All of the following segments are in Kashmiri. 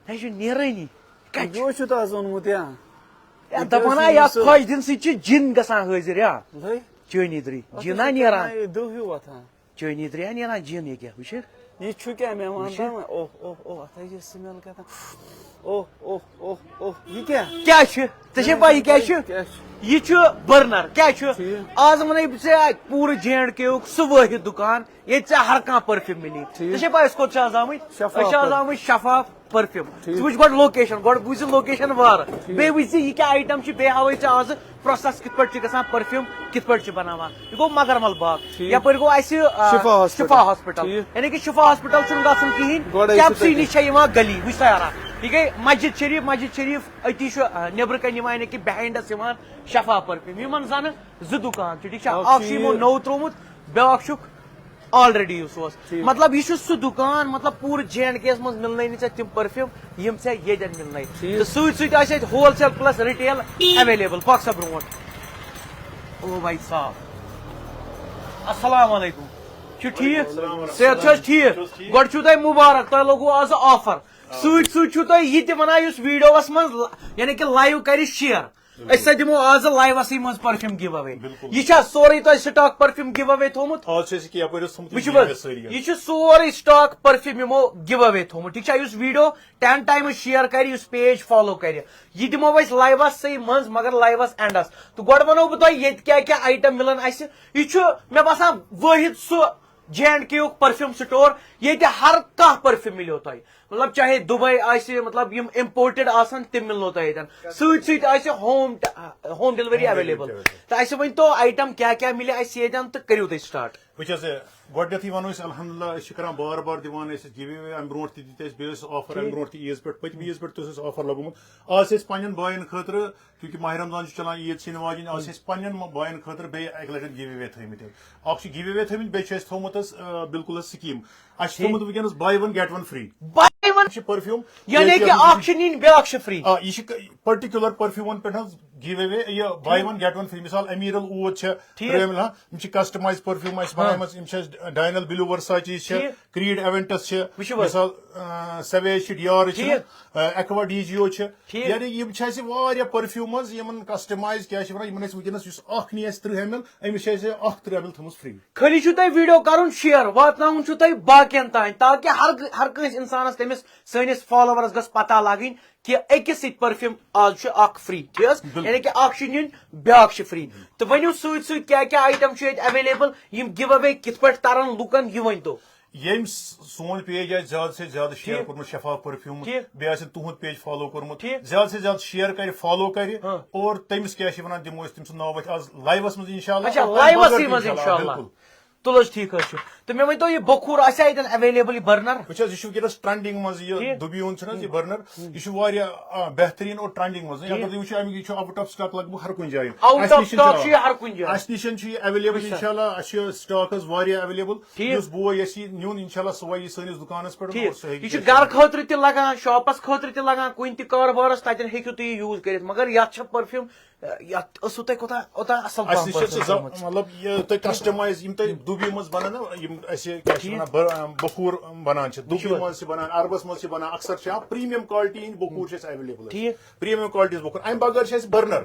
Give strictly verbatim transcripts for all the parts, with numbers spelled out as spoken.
یہِ چھُ نیرٲنی۔ کَتہِ چھُ؟ یہِ چھُ تَس اوٚنمُت یا؟ یا دَپان ہا، یَتھ خۄش دِنہٕ سۭتۍ چھِ جِن گژھان حٲضِر، یا؟ لٔے؟ چٲنی درٕے۔ اَتھ جِنا چھُ نیران۔ یہِ دُہ ہیوٗ وۄتھان۔ چٲنی درٕے ہا نیران جِن ییٚکیٛاہ، وٕچھِ۔ یہِ چھُ کیٛاہ مےٚ وَن وٕچھِ۔ تام؟ اوہ، اوہ، اوہ، اَتھ حظ یہِ smell کیٛاہ تام۔ اوہ، اوہ، اوہ، اوہ، یہِ کیٛاہ؟ کیٛاہ چھُ؟ ژےٚ چھے پَے یہِ کیٛاہ چھُ؟ کیٛاہ چھُ؟ یہِ چھُ برنر۔ کیٛاہ چھُ؟ ٹھیٖک۔ آز وَنَے بہٕ ژےٚ اَتہِ پوٗرٕ جے اینڈ کے یُک سُہ وٲحِد دُکان، ییٚتہِ ژےٚ ہر کانٛہہ پٔرفیوٗم مِلی۔ ٹھیٖک۔ ژےٚ چھے پَے أسۍ کوٚت چھِ آز آمٕتۍ؟ شفاف أسۍ چھِ آز پٔرفیوٗم۔ آمٕتۍ شفاف پٔرفیوٗم۔ ٹھیٖک۔ ژٕ وٕچھ گۄڈٕ location، گۄڈٕ بوٗزِ location وارٕ۔ بیٚیہِ وٕچھ زِ یہِ کیٛاہ item چھِ، بیٚیہِ ہاوَے ژےٚ آزٕ process کِتھ پٲٹھۍ چھِ گژھان، پٔرفیوٗم کِتھ پٲٹھۍ چھِ بَناوان۔ یہِ گوٚو مگرمل باغ۔ ٹھیٖک۔ یَپٲرۍ گوٚو اَسہِ، آ، شفا hospital۔ شفا hospital۔ ٹھیٖک۔ یعنی کہِ شفا hospital چھُنہٕ گژھُن کِہیٖنۍ۔ گۄڈَے چھُ Campsy تَتہِ۔ نِش چھےٚ یِوان گلی، وٕچھ سا یارا۔ یہِ گٔے مسجد شریف، مسجد شریف أتی چھُ، آ، نیٚبرٕ کَنۍ یِوان، یعنی کہِ behindس یِوان شفا پٔرفیوٗم۔ یِمَن زَنہٕ زٕ دُکان چھِ، ٹھیٖک چھا؟ اَکھ اَکھ چھُ چھُ یِمو یہِ۔ نوٚو ترٛوومُت، بیٛاکھ چھُکھ already یُس اوس۔ ٹھیٖک۔ مطلب، یہِ چھُ سُہ دُکان، مطلب، پوٗرٕ جے اینڈ کے یَس منٛز مِلنَے نہٕ ژےٚ تِم پٔرفیوٗم یِم ژےٚ ییٚتٮ۪ن مِلنَے۔ ٹھیٖک۔ تہٕ سۭتۍ سۭتۍ آسہِ اَتہِ wholesale plus retail available۔ پَکھ سا برونٛٹھ۔ او بھائی صاحب، السلام علیکم۔ چھُ ٹھیٖک؟ صحت چھُ حظ ٹھیٖک؟ گۄڈٕ چھُو تۄہہِ مُبارک، تۄہہِ لوٚگوُ آز offer۔ سۭتۍ سۭتۍ چھُو تۄہہِ یہِ تہِ وَنان، یُس ویٖڈیوَس منٛز ل-، یعنی کہِ live کَرِ share۔ أسۍ سا دِمو آز liveسٕے منٛز perfume give away۔ بِلکُل۔ یہِ چھا سورُے تۄہہِ stock perfume give away تھوٚومُت؟ آز چھِ أسۍ یہِ یَپٲرۍ اوس تھوٚمُت، یہِ وٕچھِو جیٖنز حظ، سٲری حظ۔ یہِ چھُ سورُے stock perfume یِمو give away تھوٚومُت، ٹھیٖک چھا؟ یُس video ten times share کَرِ، یُس page follow کَرِ، یہِ دِمو أسۍ liveسٕے منٛز، مگر liveس endس۔ تہٕ گۄڈٕ وَنو بہٕ تۄہہِ ییٚتہِ کیٛاہ کیٛاہ item مِلَن اَسہِ۔ یہِ چھُ مےٚ باسان وٲحد سُہ جے اینڈ کے یُک perfume store، ییٚتہِ ہر کانٛہہ perfume مِلیو تۄہہِ۔ مطلب، چاہے دُبے آسہِ، مطلب، یِم imported آسن، تِم مِلنو تۄہہِ ییٚتٮ۪ن۔ سۭتۍ سۭتۍ آسہِ home، home delivery Home available۔ delivery۔ تہٕ اَسہِ ؤنۍ تو item کیٛاہ کیٛاہ مِلہِ اَسہِ ییٚتٮ۪ن تہٕ کٔرِو تُہۍ start۔ وٕچھ حظ، گۄڈٕنٮ۪تھٕے وَنو أسۍ الحمدللہ، أسۍ چھِ کران بار بار دِوان، أسۍ ٲسۍ give away، اَمہِ برونٛٹھ تہِ دِتۍ اَسہِ، بیٚیہِ ٲسۍ offer اَمہِ برونٛٹھ تہِ عیٖذ پٮ۪ٹھ، پٔتمہِ عیٖذ پٮ۪ٹھ تہِ اوس اَسہِ offer لوٚگمُت۔ آز چھِ أسۍ پنٛنٮ۪ن بایَن خٲطرٕ، کیونکہ ماہِ رمضان چھُ چلان، عیٖد چھِ یِنہٕ واجِنۍ، آز چھِ أسۍ پنٛنٮ۪ن م-، بایَن خٲطرٕ بیٚیہِ اَکہِ لَٹہِ give away تھٲومٕتۍ حظ۔ اَکھ چھُ give away تھٲومٕتۍ، بیٚیہِ چھِ اَسہِ تھوٚومُت حظ، آ، بِلکُل حظ scheme۔ اَسہِ چھُ تھوٚومُت وٕنکیٚنَس buy one get one free۔ Buy one، یہِ چھِ perfume، یعنی ییٚتہِ کہِ یَتھ منٛز اَکھ چھُ نِنۍ، بیٛاکھ چھُ free۔ آ، یہِ چھِ ک-، particular perfumeن پٮ۪ٹھ حظ give away، یہِ buy one get one free۔ مثال، امیٖرل عود چھےٚ، ٹھیٖک۔ ترٛیٚیِم، ہاں، یِم چھِ customize perfume اَسہِ بَناومَژٕ، یِم چھِ اَسہِ Daniel Blue Versace چھےٚ، ٹھیٖک۔ Creed Aventus چھِ، وٕچھِو حظ۔ مثال، آ، Savage چھِ، Dior چھِ، ٹھیٖک۔ آ، Aqua di Gio چھِ۔ ٹھیٖک۔ یعنی یِم چھِ اَسہِ واریاہ perfume حظ، یِمن customize کیٛاہ چھِ وَنان، یِمن أسۍ وٕنکیٚنَس یُس اَکھ نِیہِ اَسہِ ترٕٛہ ایم ایل، أمِس چھِ اَسہِ اَکھ ترٕٛہ ایم ایل تھٲومٕژ free۔ خٲلی چھُو تۄہہِ video کَرُن share، واتناوُن چھُو تۄہہِ باقین تام، تاکہِ ہر، ہر کٲنٛسہِ اِنسانَس، تٔمِس، سٲنِس followerس گژھِ پتہ لَگٕنۍ کہِ أکِس سۭتۍ perfume آز چھُ اَکھ free، ٹھیٖک حظ؟ بِلکُل۔ یعنی کہِ اَکھ چھُ نیُن، بیٛاکھ چھُ free۔ تہٕ ؤنِو سۭتۍ سۭتۍ کیٛاہ کیٛاہ item چھُ ییٚتہِ available، یِم give away کِتھ پٲٹھۍ تَرَن لُکَن، یہِ ؤنۍ تو۔ ییٚمۍ س-، سون page آسہِ زیادٕ سے زیادٕ share ٹھیٖک۔ کوٚرمُت شفاف perfume، ٹھیٖک۔ بیٚیہِ آسہِ تُہُنٛد page follow کوٚرمُت، ٹھیٖک۔ زیادٕ سے زیادٕ share کَرِ، follow کَرِ، ہاں۔ اور تٔمِس کیٛاہ چھِ وَنان، دِمو أسۍ تٔمۍ سُنٛد ناو وَتھِ آز liveس منٛز اِنشاءاللہ، اچھا، اور تَمہِ liveسٕے بغٲر تہِ منٛز اِنشاءاللہ۔ بِلکُل۔ تُل حظ، ٹھیٖک حظ چھُ۔ تہٕ مےٚ ؤنۍ تو، یہِ بخوٗر آسیٛا ییٚتٮ۪ن available، یہِ burner؟ وٕچھ حظ، یہِ چھُ وٕنکیٚنَس trending منٛز، یہِ ٹھیٖک۔ دُبیوٗن چھُنہٕ حظ، یہِ burner، یہِ چھُ واریاہ، آ، بہتریٖن اور trending منٛز۔ ٹھیٖک۔ اگر تُہۍ وٕچھِو، اَمیُک یہِ چھُ out of stock لگ بگ ہر کُنہِ جایہِ۔ Out اَسہِ of نِش چھُ stock زیادٕ۔ چھُ یہِ ہر کُنہِ جایہِ۔ اَسہِ نِش چھُ یہِ available، وٕچھ سا۔ اِنشاءاللہ، اَسہِ چھُ stock حظ واریاہ available۔ ٹھیٖک۔ یُس بوے یَژھِ یہِ نیُن، اِنشاءاللہ، سُہ وَیہِ یہِ سٲنِس دُکانَس پٮ۪ٹھ اور ٹھیٖک۔ سُہ ہیٚکہِ یہِ چھُ یہِ گرٕ کٔرِتھ۔ خٲطرٕ تہِ لگان، shopس خٲطرٕ تہِ لگان، کُنہِ تہِ کاربارس، تَتٮ۪ن ہیٚکِو تُہۍ یہِ use کٔرِتھ۔ مگر یَتھ چھےٚ perfume، یَتھ ٲسوٕ تۄہہِ کوتاہ، کوتاہ اَصٕل اَسہِ پَہَم نِش چھِ perfume سُہ زَب-، تھٲومٕژ۔ مطلب، یہِ تۄہہِ customize، یِم تۄہہِ دُبی منٛز بَنَن نا، یِم اَسہِ کیٛاہ چھِ وَنان، بَ-، بخوٗر بَنان چھِ، دُبی چھُ حظ؟ منٛز چھِ بَنان، عربَس منٛز چھِ بَنان، اَکثَر چھِ اَتھ premium quality ہِنٛدۍ بخوٗر چھِ اَسہِ available حظ۔ ٹھیٖک۔ Premium quality ہِنٛز بخوٗر۔ اَمہِ بغٲر چھِ اَسہِ burner۔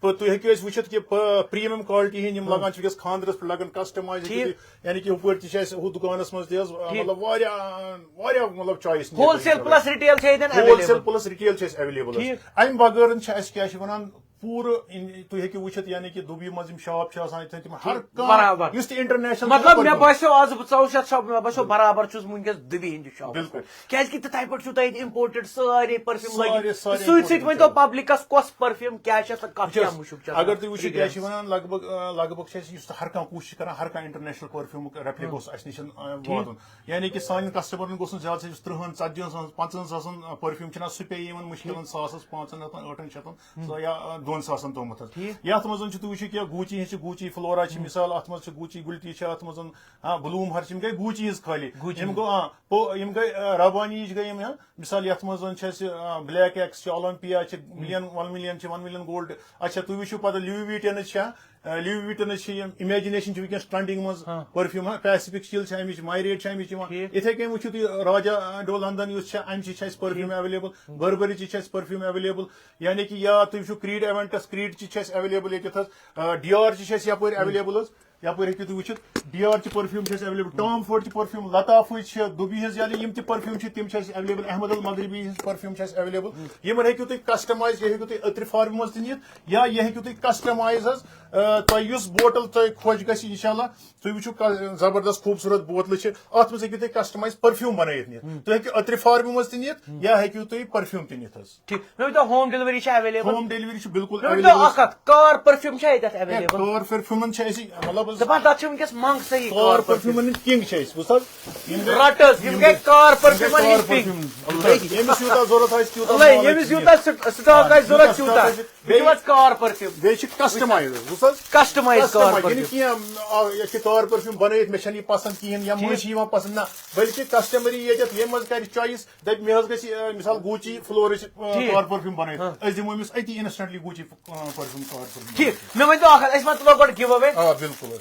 پَتہٕ تُہۍ ہیٚکِو اَسہِ وٕچھِتھ کہِ پ-، premium quality ہِنٛدۍ یِم لَگان چھِ وٕنکیٚس خانٛدرَس پٮ۪ٹھ لَگان، customize ہیٚکِو ٹھیٖک۔ تُہۍ، یعنی کہِ ہُپٲرۍ تہِ چھِ اَسہِ ہُتھ دُکانَس منٛز تہِ حظ، ٹھیٖک۔ مطلب، واریاہ، واریاہ، مطلب، choice Wholesale plus retail چھِ ییٚتٮ۪ن available۔ Wholesale plus retail چھِ اَسہِ available حظ۔ ٹھیٖک۔ اَمہِ بغٲر چھِ اَسہِ کیٛاہ چھِ وَنان، پوٗرٕ اِن-، تُہۍ ہیٚکِو وٕچھِتھ، یعنی کہِ دُبی منٛز یِم shop چھِ آسان، ییٚتٮ۪ن تِم ہر کانٛہہ، برابر۔ یُس تہِ international مطلب، چھُ، مےٚ باسیٚو آز بہٕ ژاوُس یَتھ shop، مےٚ باسیٚو برابر چھُس بہٕ وٕنکیٚس دُبی ہِنٛدِس shopس بِلکُل۔ پٮ۪ٹھ۔ کیٛازِ کہِ تِتھَے پٲٹھۍ چھُو تۄہہِ ییٚتہِ imported سٲری perfume سارے، لٲگِتھ۔ سارے سۭتۍ سۭتۍ imported ؤنۍ تو چھِ۔ publicس کۄس perfume کیٛاہ چھےٚ، سۄ کَتھ وٕچھ حظ، کیٛاہ مُشُک چھےٚ اگر آسان۔ تُہۍ وٕچھِو کیٛاہ چھِ وَنان، لگ بگ، آ، لگ بگ چھِ أسۍ، یُس تہٕ ہر کانٛہہ کوٗشِش چھِ کَران، ہر کانٛہہ international perfumeُک replica گوٚژھ اَسہِ نِش، آ، واتُن۔ یعنی کہِ سانٮ۪ن customerن گوٚژھ نہٕ زیادٕ سے زیادٕ یُس تٕرٛہَن، ژَتجِہَن ساس، پنٛژاہَن ساسَن، آ، perfume چھِنہ، سُہ پیٚیہِ یِمَن مُشکِلَن ساسَس، پانٛژَن ہَتَن، ٲٹھَن شَتَن، سُہ یا، آ، دۄن ساسَن تامَتھ حظ۔ ٹھیٖک۔ یَتھ منٛز چھِ تُہۍ وٕچھِو کیٛاہ Gucci ہِنٛز چھِ، Gucci Flora چھِ، مِثال اَتھ منٛز چھِ Gucci Guilty چھِ، اَتھ منٛز، آ، Bloom ہَر چھِ، یِم گٔے Gucciیِز خٲلی۔ Gucci۔ یِم گوٚو، آ، پو-، یِم گٔے، آ، ربانیٖز گٔے یِم، ہا۔ مِثال یَتھ منٛز زَن چھِ اَسہِ، آ، Black X چھِ، Olympia چھِ، million، one million چھِ، one million gold۔ اچھا، تُہۍ وٕچھِو پَتہٕ Louis Vuittonٕچ چھےٚ، لیوی ویٹنس چھِ یِم، امیجنیشن چھِ وٕنکیٚنس ٹرینڈنگ منٛز۔ ہاں۔ پرفیوم، ہاں، پیسفک چیل چھِ، امِچ مایریٹ چھِ، امِچ یِوان۔ ٹھیٖک۔ یِتھے کٔنۍ وٕچھِو تُہۍ راجا ڈو لندن یُس چھِ، امہِ چھِ چھِ اَسہِ پرفیوم ٹھیٖک۔ ایویلیبل۔ بربری چہِ چھِ اَسہِ پرفیوم ایویلیبل۔ یعنی کہِ یا تُہۍ وٕچھِو کریٖڈ ایونٹس، کریٖڈ چہِ چھِ اَسہِ ایویلیبل ییٚتٮ۪تھ حظ۔ ڈیار چہِ چھِ اَسہِ یپٲرۍ ایویلیبل حظ۔ یپٲرۍ ہیٚکِو تُہۍ وٕچھِتھ، ڈیار چہِ پرفیوم چھِ اَسہِ ایویلیبل، ٹام فورڈ چہِ پرفیوم، لطافٕچ چھِ، دُبی ہٕنٛز، یعنی یِم تہِ پرفیوم چھِ، تِم چھِ اَسہِ ایویلیبل۔ احمد المغربی ہٕنٛز پرفیوم چھِ اَسہِ ایویلیبل۔ یِمن ہیٚکِو تُہۍ کسٹمائز، یہِ ہیٚکِو تُہۍ عطرِ فارمہِ منٛز تہِ نِتھ، یا یہِ ہیٚکِو تُہۍ کسٹمائز حظ، آ، تۄہہِ یُس بوٹل تۄہہِ خۄش گژھِ، انشاءاللہ تُہۍ وٕچھِو کا-، زبردست خوٗبصوٗرت بوتلہٕ چھِ، اتھ منٛز ہیٚکِو تُہۍ کسٹمائز پرفیوم بنٲیِتھ نِتھ۔ تُہۍ ہیٚکِو عطرِ فارمہِ منٛز تہِ نِتھ، یا ہیٚکِو تُہۍ پرفیوم تہِ نِتھ حظ۔ ٹھیٖک۔ مےٚ ؤنۍ تو، ہوم ڈیلیوری چھا ایویلیبل؟ ہوم ڈیلیوری چھِ بالکل مےٚ ؤنۍ تو ایویلیبل۔ اکھ کتھ، کار پرفیوم چھا ییٚتہِ ایویلیبل؟ کار پرفیومن چھِ اَسہِ، مطلب حظ، دپان تتھ چھِ وٕنکیٚس منٛگ صحیح کار کار پرفیوم۔ پرفیومن کنگ چھِ أسۍ، بوٗز حظ؟ یِم گٔے، رٹ حظ، یِم یِم گٔے گٔے، کار یِم گٔے پرفیومن کار ہٕنٛدۍ پِنک۔ پرفیوم۔ ییٚمِس یوٗتاہ ضوٚرتھ آسہِ، تیوٗتاہ لے، مال ییٚمِس ہیٚکہِ یوٗتاہ نِتھ۔ سٹ-، سٹاک آسہِ ضوٚرتھ، یوٗتاہ تیوٗتاہ۔ سٹاک آسہِ۔ بیٚیہِ چھِ وٕچھ حظ کار پرفیوم۔ بیٚیہِ چھِ کسٹمائز، بوٗز حظ؟ کسٹمائز کار کسٹمائز، یعنی پرفیوم۔ کینٛہہ، آ، یہِ چھِ کار پرفیوم بنٲیِتھ، مےٚ چھَنہٕ یہِ پسنٛد کِہیٖنۍ، یا ٹھیٖک۔ مٔنٛزۍ چھِ یِوان پسنٛد، نہ، بلکہِ کسٹمر یی ییٚتٮ۪تھ، ییٚمہِ منٛز کرِ چویِس، دَپہِ، مےٚ حظ گژھِ، آ، مثال، گوٗچی فلورٕچ، آ، ٹھیٖک۔ کار پرفیوم بنٲیِتھ۔ ہاں۔ أسۍ دِمو أمِس أتی انسٹنٹلی گوٗچی، آ، پرفیوم کار پرفیوم۔ ٹھیٖک۔ مےٚ ؤنۍ تو اکھ کتھ، أسۍ ما تُلو گۄڈٕ گیو اوے؟ آ، بِلکُل حظ۔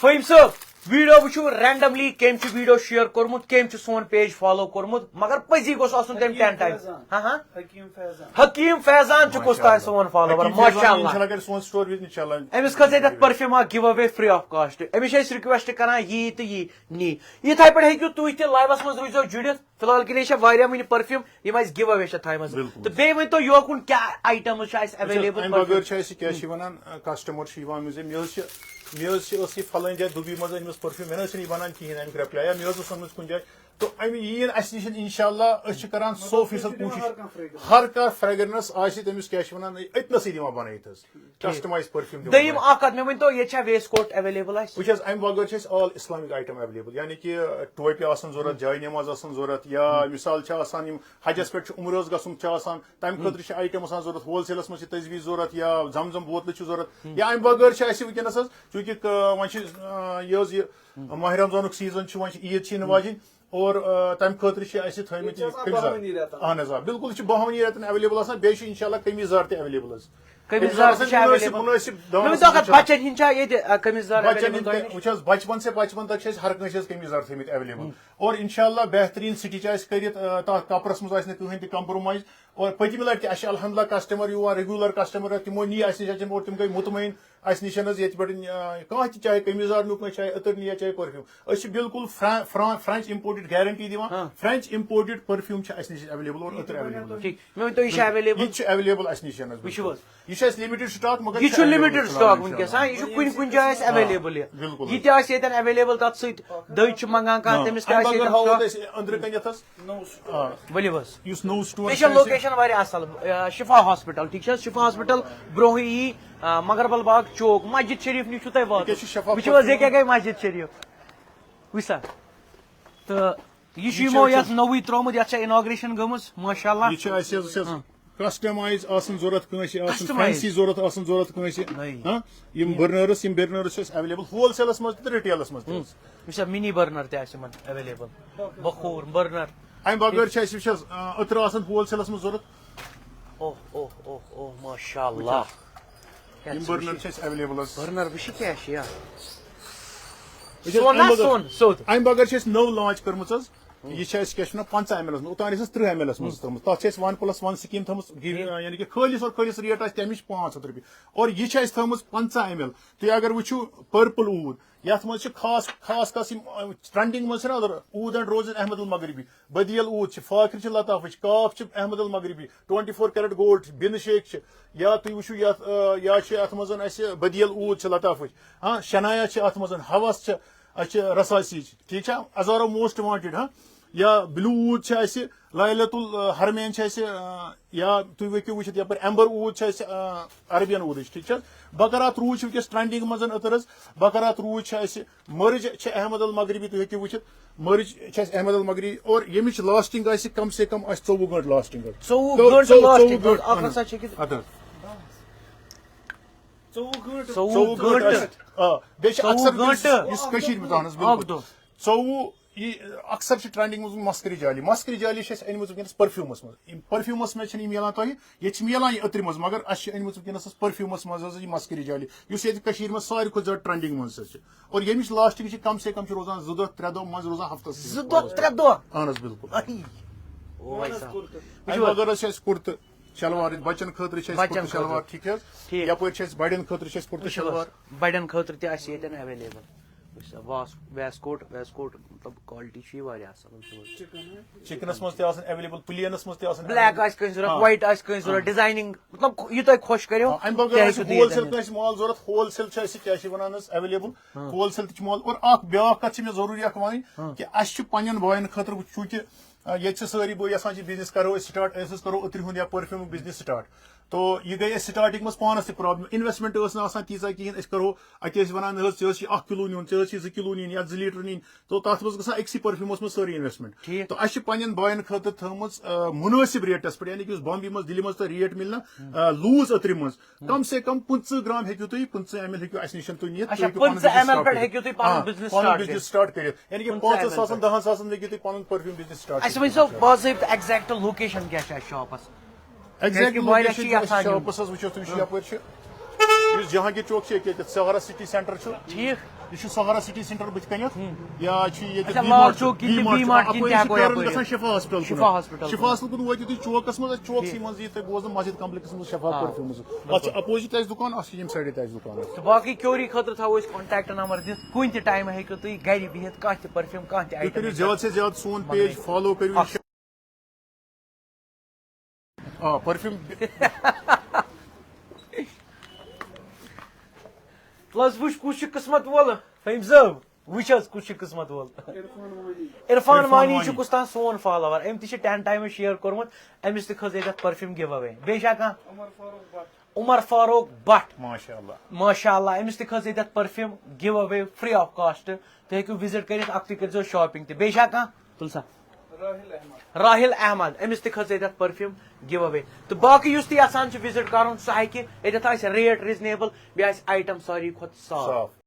فہیٖم صٲب، ویڈیو وٕچھِو رینڈملی، کٔمۍ چھُ ویڈیو شیئر کوٚرمُت، کٔمۍ چھُ سون پیج فالو کوٚرمُت، مگر پٔزی گوٚژھ آسُن تٔمۍ حکیٖم ٹین ٹایم۔ فیضان۔ ہاں، ہاں۔ حکیٖم فیضان۔ حکیٖم فیضان چھُ کُس تۄہہِ سون فالوور؟ حکیٖم فیضان، ماشاء اللہ۔ انشاء اللہ کرِ سون سٹور وِزِٹ، انشاء اللہ۔ أمِس کھژے تَتھ پرفیوم اکھ گیو اوے فری آف کاسٹ۔ أمِس چھِ أسۍ ریکویسٹ کران، یی تہٕ یی نی۔ یِتھے پٲٹھۍ ہیٚکِو تُہۍ تہِ لایوَس منٛز روٗززیو جُڑِتھ۔ فی الحال کے لیے چھِ واریاہ وٕنہِ پرفیوم یِم اَسہِ گیو اوے چھِ تھایمَژٕ۔ بِلکُل۔ تہٕ بیٚیہِ ؤنۍ تو یوکُن کیٛاہ آیٹمٕز چھِ اَسہِ وٕچھ حظ، ایویلیبل اَمہِ بغٲر پرفیوم؟ چھِ اَسہِ کیٛاہ چھِ وَنان، آ، کسٹمر چھِ یِوان، مےٚ حظ چھِ، مےٚ حظ چھِ، ٲس یہِ فلٲنۍ جایہِ دُبی منٛز أنۍ مٕژ پرفیوم، مےٚ نہ حظ چھِنہٕ یہِ بَنان کِہیٖنۍ اَمیُک رِپلاے، یا مےٚ حظ اوس اوٚنمُت کُنہِ جایہِ۔ تہٕ اَمہِ یِیِن اَسہِ نِش اِنشاءاللہ، أسۍ چھِ کران سو فیٖصد کوٗشِش۔ ہر کانٛہہ fragrance آسہِ تٔمِس کیٛاہ چھِ وَنان، أتنَسٕے دِوان بَنٲیِتھ حظ۔ ٹھیٖک۔ کسٹمائز پرفیوم تہِ دٔیِم بناوان۔ اکھ کتھ، مےٚ ؤنۍ تو، ییٚتہِ چھا ویسٹ کوٹ ایویلیبل اَسہِ؟ وٕچھ حظ، اَمہِ بغٲر چھِ اَسہِ all Islamic item available، یعنی کہِ ٹوپہِ آسان ضوٚرتھ، جاے نماز آسان ضوٚرتھ، یا مثال چھِ آسان یِم حجس پٮ۪ٹھ چھُ عمرٕ حظ گژھُن چھُ آسان، تَمہِ خٲطرٕ چھِ آیٹم آسان ضوٚرتھ، ہول سیلس منٛز چھِ تجویز ضوٚرتھ یا زم زم بوتلہٕ چھِ ضوٚرتھ، یا اَمہِ بغٲر چھِ اَسہِ وٕنکیٚنس حظ، چوٗنٛکہِ ک-، وۄنۍ چھِ، آ، یہِ حظ یہِ ماہ رمضانُک سیزن چھُ، وۄنۍ چھِ عیٖد چھِ یِنہٕ واجِنۍ۔ اور، آ، تَمہِ خٲطرٕ چھِ اَسہِ تھٲومٕتۍ یہِ چھِ آسان قمیٖض یَزار۔ بَہوٲنی رٮ۪تَن۔ اہن حظ، آ، بِلکُل، یہِ چھِ بَہوٲنی رٮ۪تَن ایویلیبل آسان، بیٚیہِ چھِ اِنشاءاللہ قمیٖض یَزار تہِ ایویلیبل حظ۔ قمیٖض قمیٖض یَزار یَزار تہِ چھِ آسان مُنٲسِب، ایویلیبل۔ مُنٲسِب مےٚ دامَس ؤنۍ تو منٛز اَکھ کَتھ، چھِ بَچَن ہِنٛدۍ چھا ییٚتہِ، آ، قمیٖض یَزار بَچَن ایویلیبل ہِنٛدۍ تۄہہِ تہِ، نِش؟ وٕچھ حظ، بَچپَن سے بَچپَن تک چھِ اَسہِ ہر کٲنٛسہِ ہِنٛز قمیٖض یَزار تھٲومٕتۍ ایویلیبل۔ اور اِنشاءاللہ بہتریٖن سِٹِچ آسہِ کٔرِتھ، آ، تَتھ کَپرَس منٛز آسہِ نہٕ کٕہٕنۍ تہِ کَمپرومایز۔ اور پٔتمہِ لَٹہِ تہِ اَسہِ چھِ الحمدللہ کسٹمر یِوان، ریگولر کسٹمر، تِمو نی اَسہِ نِش اَتٮ۪ن اور تِم گٔے مطمئن۔ اَسہِ نِش حظ ییٚتہِ پٮ۪ٹھ، آ، کانٛہہ تہِ، چاہے قمیٖض یَزار نیُک نہ، چاہے عطر نِیا، چاہے پٔرفیوٗم، أسۍ چھِ بِلکُل فرا-، فرا-، فرٛٮ۪نٛچ اِمپورٹڈ گارنٹی دِوان۔ ہاں۔ فرٛٮ۪نٛچ اِمپورٹڈ پٔرفیوٗم چھِ اَسہِ نِش ایویلیبل اور عطر ایویلیبل۔ ٹھیٖک، مےٚ ؤنۍ تو، یہِ چھا ایویلیبل؟ یہِ تہِ چھُ ایویلیبل اَسہِ نِش حظ، وٕچھِو بِلکُل۔ حظ۔ یہِ چھُ اَسہِ لِمِٹڈ سٹاک، مگر یہِ چھُ چھُ لِمِٹڈ ایویلیبل سٹاک فِلحال وٕنکیٚس، اِنشاءاللہ۔ ہاں، یہِ چھُ کُنہِ کُنہِ جایہِ اَسہِ آ، ایویلیبل یہِ۔ بِلکُل یہِ حظ۔ تہِ آسہِ ییٚتٮ۪ن ایویلیبل، تَتھ سۭتۍ دٔج چھِ منٛگان کانٛہہ، آ، تٔمِس تہِ اَمہِ آسہِ بغٲر ییٚتٮ۪ن ہاوو سٹاک۔ أسۍ أنٛدرٕ کَنٮ۪تھ حظ۔ آ۔ ؤلِو حظ۔ یُس نوٚو سٹور بیٚیہِ چھِ چھُ اَسہِ۔ لوکیشن واریاہ اَصٕل، آ، شفا ہاسپٹل، ٹھیٖک چھِ حظ؟ شفا ہاسپٹل برونٛہٕے یی، آ، مغربل باغ چوک، مسجد شریف نِش چھُو تۄہہِ واتُن۔ ییٚکیٛاہ چھِ شفا وٕچھِو حظ، ییٚکیٛاہ ہاسپٹل۔ گٔے مسجد شریف۔ وٕچھ سا۔ تہٕ یہِ چھُ یہِ چھِ یِمو اَسہِ یَتھ نوٚوٕے ترٛوومُت، یَتھ چھےٚ inauguration گٔمٕژ، ماشاءاللہ۔ یہِ چھِ اَسہِ حظ، اَسہِ حظ ہاں۔ کسٹمایز آسان ضوٚرَتھ کٲنٛسہِ، آسان کسٹمایز۔ فینسی ضوٚرَتھ آسان ضوٚرَتھ کٲنٛسہِ۔ نٔے۔ ہاں؟ یِم برنرس، یِم برنرس چھِ اَسہِ ایویلیبل ہول سیلَس منٛز تہِ تہٕ ریٹیلَس منٛز تہِ ہُم۔ حظ۔ وٕچھ سا، منی برنر تہِ آسہِ یِمَن ایویلیبل۔ بخور، برنر۔ اَمہِ بغٲر چھِ اَسہِ، وٕچھ حظ، آ، عطرٕ آسان ہول سیلَس منٛز ضوٚرَتھ۔ اوہ، اوہ، اوہ، اوہ، ماشاءاللہ۔ یِم برنر چھِ اَسہِ ایویلیبل حظ۔ برنر وٕچھ کیٛاہ چھِ یا؟ وٕچھ حظ، سون اَمہِ نا بغٲر، سون سیوٚد۔ اَمہِ بغٲر چھِ أسۍ نٔو لانچ کٔرمٕژ حظ۔ یہِ چھِ اَسہِ کیٛاہ چھِ وَنان، پنٛژاہ ایم ایلَس منٛز، اوٚتام ٲسۍ أسۍ ترٕٛہ ایم ایلَس منٛز تھٲومٕژ۔ تَتھ چھِ اَسہِ ون پلس ون سکیٖم تھٲومٕژ، گِو-، ٹھیٖک۔ یعنی کہِ خٲلِص اور خٲلِص ریٹ آسہِ تَمِچ پانٛژھ ہَتھ رۄپیہِ۔ اور یہِ چھِ اَسہِ تھٲومٕژ پنٛژاہ ایم ایل۔ تُہۍ اگر وٕچھِو پٔرپل اوٗد، یَتھ منٛز چھِ خاص، خاص خاص یِم، آ، ٹرینڈنگ منٛز چھِنہ اگر اوٗد اینڈ روزز احمد المغربی، بدیل اوٗد چھِ، فاخر چھِ لطافٕچ، کاف چھِ Ahmed Al Maghribi, twenty four carat gold چھِ، بِن شیخ چھِ، یا تُہۍ وٕچھِو یَتھ، آ، یا چھِ اَتھ منٛز اَسہِ بدیل اوٗد چھِ لطافٕچ، ہاں، شنایا چھِ اَتھ منٛز، ہوس چھِ، اَسہِ چھِ رساسی چھِ، ٹھیٖک چھا؟ ازارو موسٹ وانٹڈ، ہاں، یا بلیو اوٗد چھِ اَسہِ، لائلۃ الحرمین چھِ اَسہِ، آ، یا تُہۍ ہیٚکِو وٕچھِتھ یَپٲرۍ ایمبر اوٗد چھِ اَسہِ، آ، عربین اوٗدٕچ، ٹھیٖک چھا؟ بکرات روٗد چھِ وٕنکیٚس ٹرینڈنگ منٛز عطر حظ، بکرات روٗد چھِ اَسہِ، مرٕج چھِ احمد المغربی، تُہۍ ہیٚکِو وٕچھِتھ، مرٕج چھِ اَسہِ احمد المغربی، اور ییٚمِچ لاسٹنگ آسہِ کم سے کم آسہِ ژوٚوُہ گٲنٛٹہٕ لاسٹنگ حظ۔ ژوٚوُہ ژو-، گٲنٛٹہٕ ژو-، ژوٚوُہ لاسٹنگ حظ، گٲنٛٹہٕ، اَتھ ہسا چھِ أکِس اَدٕ حظ۔ ژوٚوُہ گٲنٛٹہٕ۔ ژوٚوُہ ژوٚوُہ گٲنٛٹہٕ گٲنٛٹہٕ۔ حظ۔ آ، بیٚیہِ چھِ ژوٚوُہ اکثر وٕنکیٚس گٲنٛٹہٕ۔ یُس کٔشیٖرِ منٛز اہن حظ، بِلکُل۔ اکھ دۄہ۔ ژوٚوُہ یہِ اکثر چھِ ٹرینڈنگ منٛز مسکری جالی۔ مسکری جالی چھِ اَسہِ أنۍ مٕژ وٕنکیٚنَس پٔرفیوٗمَس منٛز۔ یِم پٔرفیوٗمَس منٛز چھِنہٕ یِم مِلان تۄہہِ، ییٚتہِ چھِ مِلان یہِ عطرِ منٛز، مگر اَسہِ چھِ أنۍ مٕژ وٕنکیٚنَس حظ پٔرفیوٗمَس منٛز حظ یہِ مسکری جالی، یُس ییٚتہِ کٔشیٖرِ منٛز ساروی کھۄتہٕ زیادٕ ٹرینڈنگ منٛز حظ چھِ۔ اور ییٚمِچ لاسٹنگ چھِ کم سے کم چھِ روزان زٕ دۄہ، ترٛےٚ دۄہ، منٛزٕ روزان ہفتس۔ زٕ دۄہ، ترٛےٚ دۄہ؟ اہن حظ، بِلکُل۔ اہی۔ او بھائی صاحب۔ وۄنۍ چھُ مگر حظ چھِ اَسہِ کُرتہٕ شلوار، بچن خٲطرٕ چھِ اَسہِ بچن کُرتہٕ شلوار، خٲطرٕ۔ ٹھیٖک چھِ حظ؟ ٹھیٖک۔ یپٲرۍ چھِ اَسہِ بڑٮ۪ن خٲطرٕ چھِ اَسہِ کُرتہٕ وٕچھِو حظ، شلوار۔ بڑٮ۪ن خٲطرٕ تہِ آسہِ ییٚتٮ۪ن اویلیبل۔ وٕچھ سا، واس-، ویس کوٹ، ویس کوٹ، مطلب، کوالٹی چھِ یہِ واریاہ اَصٕل، وٕچھِو حظ۔ چِکنس منٛز تہِ آسان اویلیبل، پلینس منٛز تہِ آسان بلیک اویلیبل۔ آسہِ کٲنٛسہِ ضوٚرتھ، آ۔ وایٹ آسہِ کٲنٛسہِ ضوٚرتھ، آ۔ ڈِزاینِنٛگ، مطلب، یہِ تۄہہِ خۄش کٔرِو، آ، اَمہِ بغٲر تہِ آسہِ ہیٚکِو تُہۍ ہول ییٚتٮ۪ن سیل نِتھ۔ کٲنٛسہِ مال ضوٚرتھ، ہول سیل چھُ اَسہِ، کیٛاہ چھِ وَنان حظ، اویلیبل۔ ہاں۔ ہول سیل تہِ چھِ مال۔ اور اَکھ بیٛاکھ کَتھ چھِ مےٚ ضروٗری اَکھ وَنٕنۍ، ہاں۔ کہِ اَسہِ چھُ پنٛنٮ۪ن بایَن خٲطرٕ، چوٗنٛکہِ، آ، ییٚتہِ چھِ سٲری بٲے یَژھان چھِ بِزنِس کَرو أسۍ سٹارٹ، أسۍ حظ کَرو عطرِ ہُنٛد یا پٔرفیوٗمُک بِزنِس سٹارٹ۔ تو یہِ گٔے اَسہِ سٹارٹِنٛگ منٛز پانَس تہِ پرابلم، اِنویسٹمنٹ ٲس نہٕ آسان تیٖژاہ کِہیٖنۍ، أسۍ کَرو اَتہِ ٲسۍ وَنان، نہ حظ، ژےٚ حظ چھِ اَکھ کِلوٗ نیُن، ژےٚ حظ چھِ زٕ کِلوٗ نِنۍ یا زٕ لیٖٹر نِنۍ، تو تَتھ منٛز گژھان أکسٕے پٔرفیوٗمَس منٛز سٲرٕے اِنویسٹمنٹ۔ ٹھیٖک۔ تو اَسہِ چھِ پنٛنٮ۪ن بایَن خٲطرٕ تھٲومٕژ، آ، مُنٲسِب ریٹَس پٮ۪ٹھ، یعنی کہِ یُس بامبے منٛز، دِلہِ منٛز تۄہہِ ریٹ مِلہِ نا، آ، لوٗز عطرِ منٛز، کم سے کم پٕنٛژٕہ گرام ہیٚکِو تُہۍ، پٕنٛژٕہ ایم ایل ہیٚکِو اَسہِ نِش تُہۍ نِتھ، اچھا، تُہۍ ہیٚکِو پنُن پٕنٛژٕہ بِزنِس ایم ایل سٹارٹ پٮ۪ٹھ کٔرِتھ۔ ہیٚکِو تُہۍ پنُن آ، بِزنِس پنُن سٹارٹ بِزنِس کٔرِتھ۔ سٹارٹ کٔرِتھ۔ یعنی کہِ پٕنٛژٕہ پانٛژن ایم ایل ساسن، پٮ۪ٹھ۔ دَہن ساسن ہیٚکِو تُہۍ پنُن پٔرفیوٗم بِزنِس سٹارٹ اَسہِ کٔرِتھ۔ ؤنۍ سو باضٲبطہٕ exact location کیٛاہ چھِ اَسہِ شاپَس؟ exact کیٛازِکہِ واریاہ location چھِ چھِ اَسہِ یَژھان یُن۔ شاپَس حظ، وٕچھِو تُہۍ، چھِ یَپٲرۍ چھِ، یُس جہانگیر چوک چھِ ییٚتہِ، ییٚتٮ۪تھ سہارا سٹی سینٹر چھُ۔ ٹھیٖک۔ یہِ چھُ سہارا سٹی سینٹر بٕتھِ کَنٮ۪تھ۔ یا چھُ ییٚتہِ اچھا، ڈی لال مارٹ چھُ، چوک کِنۍ ڈی تہِ مارٹ بی چھُ، مارٹ کِنۍ تہِ اَپٲرۍ چھُ ہٮ۪کو پیران یَپٲرۍ۔ گژھان شفا ہاسپٹل شفا کُن۔ ہاسپٹل شفا کُن۔ ہاسپٹل کُن وٲتِو تُہۍ چوکَس منٛز، اَتہِ چوکسٕے ٹھیٖک۔ منٛز یہِ تۄہہِ بوزنہٕ مسجد کمپلیکسَس منٛز شفا آ۔ پٔرفیوٗمٕز۔ اَتھ چھِ بِلکُل۔ اَپوزِٹ اَسہِ دُکان، اَتھ چھِ ییٚمہِ سایڈٕ تہِ اَسہِ دُکان اَسہِ۔ تہٕ باقٕے کیوری خٲطرٕ تھاوو أسۍ contact number دِتھ، کُنہِ تہِ ٹایمہٕ ہیٚکِو تُہۍ گرِ بِہِتھ کانٛہہ تہِ پٔرفیوٗم، کانٛہہ تہِ تُہۍ کٔرِو item زیادٕ سے زیادٕ سون منٛگنٲوِتھ۔ Page follow، کٔرِو یہِ اَکھ آ، پٔرفیوٗم۔ تُل حظ وٕچھ کُس چھُ قٕسمت وول، فہیٖم صٲب، وٕچھ حظ کُس چھُ قٕسمت وول۔ عرفان عرفان وانی۔ وانی چھُ کُس تام سون follower، أمۍ تہِ چھِ ten times share کوٚرمُت، أمِس تہِ کھٔژ ییٚتٮ۪تھ perfume give away۔ بیٚیہِ چھا کانٛہہ؟ عمر فاروق بٹ۔ عمر فاروق بٹ۔ ماشاء اللہ۔ ماشاء اللہ، أمِس تہِ کھٔژ ییٚتٮ۪تھ perfume give away free of cost۔ تُہۍ ہیٚکِو visit کٔرِتھ، اَکھتُے کٔرۍزیو shopping تہِ۔ بیٚیہِ چھا کانٛہہ؟ تُل سا۔ راحل احمد۔ راحل احمد، أمِس تہِ کھٔژ ییٚتٮ۪تھ perfume give away۔ تہٕ باقٕے یُس تہِ یَژھان چھُ visit کَرُن، سُہ ہیٚکہِ ییٚتٮ۪تھ آسہِ rate reasonable، بیٚیہِ آسہِ item ساروی کھۄتہٕ صاف۔ صاف۔